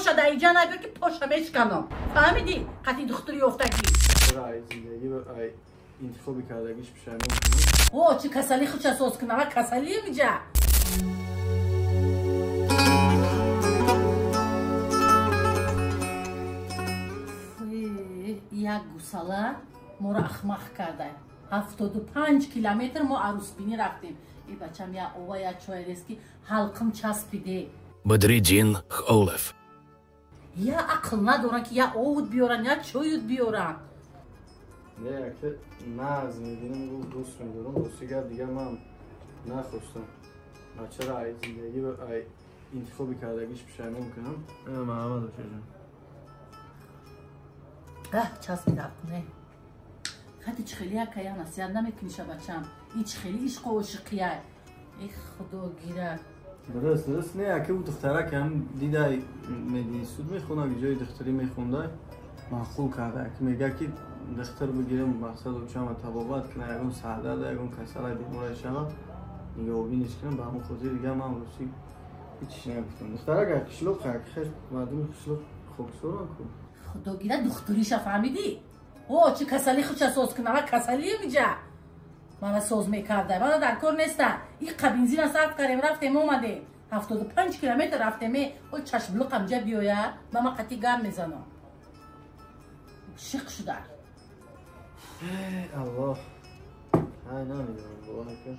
Поша да иҷа набиёр ки поша мешканам. Фаҳмидӣ? Қати духтури ёфтагӣ. Чаро ай зиндагӣ ай интихоби кардагиш пушаймон кунам? О, чӣ касалӣ худша соз кунам, а касалием иҷа. Як гусала моро ахмақ карда. 75 километр мо арӯсбинӣ рафтем. И бачам я ова я чой рест ки ҳалқим часпиде. Бадриддин Холев. Я ақл надоран ки я овуд биёран, я чоюд биёран. Не, яке нағз мебинам, гуфт дӯст медорам, рости гап дигар ман нахостам. Бачаро ай зиндагӣ ай интихоби кардагиш пушаймон кунам. Маҳаммад очаҷон. Часпида не. Хати чӣ хеле якая насиҳат намекуниша бачам. И чӣ хеле ишқу ошиқия. Э худо гира. Дуруст, дуруст. Не, яке ӯ духтарак ҳам дидай мединститут мехонад, ҷои духтарӣ мехонда, маъқул карда. Ки мега ки духтар бигирам, мақсад очама табобат кунам, ягон сардарда, ягон касала бемора шава, нигоҳубиниш кунам. Ба ҳамон хотир дигар ман рости ҳеч нагуфтам. Духтарак як қишлоқ, як хеш мардуми қишлоқ хоксоран ку. Худо гира духтуриша фаҳмидӣ? О, чӣ касалӣ худша соз кунам, а касалием иҷа. Мана соз мекарда, мана дар кор неста. Иқа бензина сарф кардем, рафтем омадем. 75 километр рафтем, о чашмлуқам ҷа биёя, ба ман қатъи гап мезанам. Шиқ шуда. Аллоҳ. Ай намедонам, бовар кун.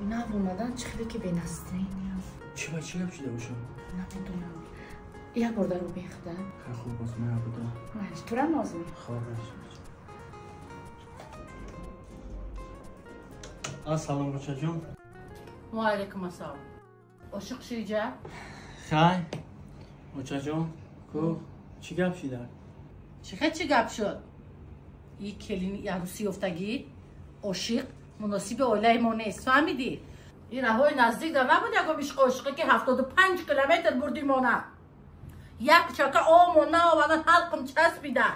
Наомадан, чӣ хеле ки бенастроения. Чӣ ба чӣ гап шуда бошам? Намедонам. Як бор даро бехда. Хеле хуб, боз меабуда. Тура нозми. Хоб. Ассалом, очаҷон. Ва алайкум ассалом. Ошиқ шиҷа? Хай. Очаҷон, ку чӣ гап шида? Чӣ хел чӣ гап шуд? И келини арӯсӣ ёфтагӣ ошиқ муносиби оилаи мо нест, фаҳмидӣ? Ин раҳои наздик да набуд ягон ишқу ошиқе ки 75 километр бурдимона. Як чака омон наовардан, ҳалқим часпида.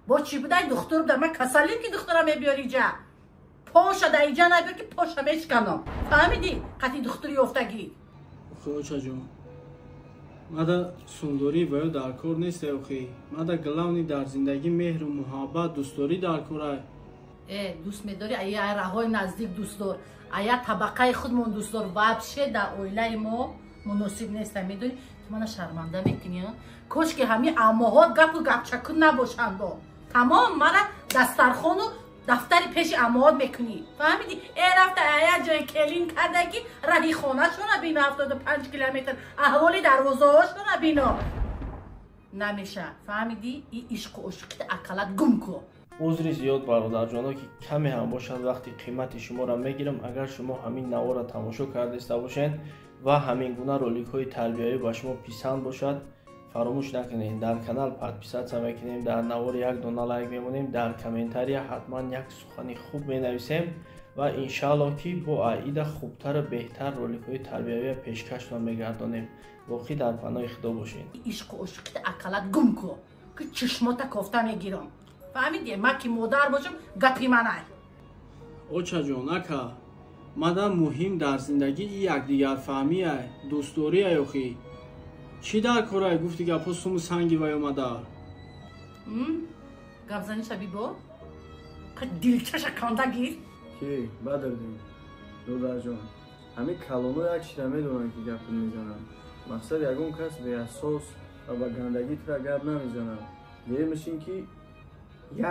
Бо чӣ будай духтур буда? Ман касалим ки духтура мебиёри иҷа. Поша да иҷа набиёр ки поша мешканам. Фаҳмидӣ? Қати духтури ёфтагӣ. Охи очаҷон, мада сундорӣ ва ё дар кор нест, охи. Мада главни дар зиндагӣ меҳру муҳаббат, дӯстдорӣ дар корай. Дӯст медорӣ, ая раҳои наздик дӯст дор, ая табақаи худмон дӯст дор. Вообще дар оилаи мо муносиб неста, медонӣ? Ту мана шарманда мекунӣ. Кош ки ҳамин аммоҳо гапу гапчакун набошанд. Тамом мана дастархону дафтари пеши аммоҳот мекунӣ. Фаҳмидӣ? Э рафта ая ҷои келин кардаги раҳи хонашона бино, 75 километр аҳволи дарвозаҳошона бино. Намеша, фаҳмидӣ? И ишқу ошиқита ақаллат гум кун. Узри зиёд бародарҷоно ки каме ҳам бошад вақти қимати шуморо мегирам. Агар шумо ҳамин наворро тамошо кардаиста бошед ва ҳамин гуна роликҳои тарбиявӣ ба шумо писанд бошад, фаромӯш накунед, дар канал подписатсия мекунем, дар навор як дона лайк мемонем, дар комментария ҳатман як сухани хуб менависем ва иншааллоҳ ки бо аида хубтару беҳтар роликҳои тарбиявия пешкаштон мегардонем. Боқӣ дар паноҳи худо бошед. Ишқу ошиқита ақаллат гум кун, ки чишмота кофта мегирам. Фаҳмидӣ? Ман ки модар бошам, гапи манай. Очаҷон, ака, мада муҳим дар зиндагӣ якдигарфаҳмиай, дӯстдориай охи. Чӣ дар корай гуфти гапҳо суму санги вай омада? Гапзанӣ шаби бо? Дилчаша канда гир. Ки, Бадриддин, додарҷон, ҳамин калоно як чиза медонанд ки гап мезананд. Мақсад ягон кас беасос ва ба гандагӣ тура гап намезанад. Дуюмаш ин ки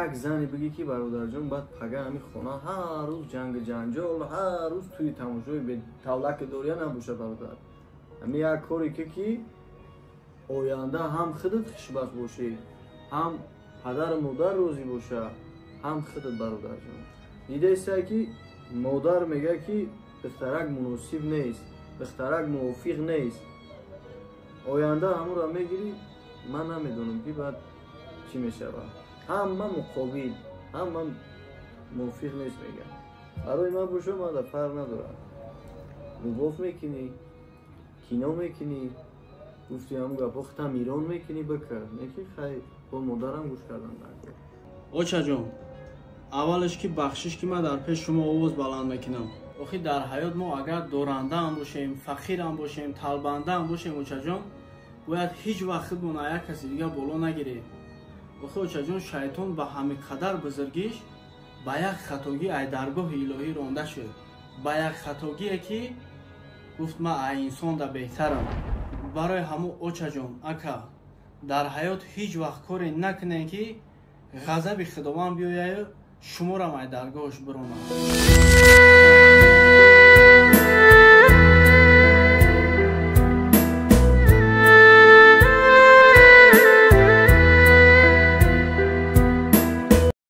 як зане бигӣ ки бародарҷон, баъд пага ҳамин хона ҳар рӯз ҷангу ҷанҷол, ҳар рӯз тӯи тамошои бетавлаки дория набошад бародар. Ҳамин як коре ки оянда ҳам худат хушбахт бошӣ, ҳам падару модар розӣ боша, ҳам худат бародарҷон. Дидаиста ки модар мегӯяд ки духтарак муносиб нест, духтарак мувофиқ нест. Оянда ҳамонро мегирӣ, ман намедонам ки баъд чӣ мешавад. Ҳама муқобил, ҳама мувофиқ нест мегӯяд. Барои ман боша, ман дар фарқ надорам. Любов мекунӣ, Кино мекунӣ, гуфти ҳамун гапҳо, худтам Ирон мекунӣ, бикар. Не ки хай, бо модарам гӯш кардан даркор. Очаҷон, аввалеш ки бахшиш, ки ман дар пеш шумо овоз баланд мекунам. Охи, дар ҳаёт мо агар дорандаам бошем, фақирам бошем, талбандаам бошем, очаҷон, бояд ҳеҷ вақт худмон аз як каси дигар боло нагирем. Охи, очаҷон, шайтон ба ҳамин қадар бузургиш ба як хатогӣ ай даргоҳи илоҳӣ ронда шуд, ба як хатогие ки гуфт: «Ман ай инсонда беҳтарам». Барои ҳамун, очаҷон, ака, дар ҳаёт ҳеҷ вақт коре накунем, ки ғазаби Худованд биёяю шуморам ай даргоҳаш биронад.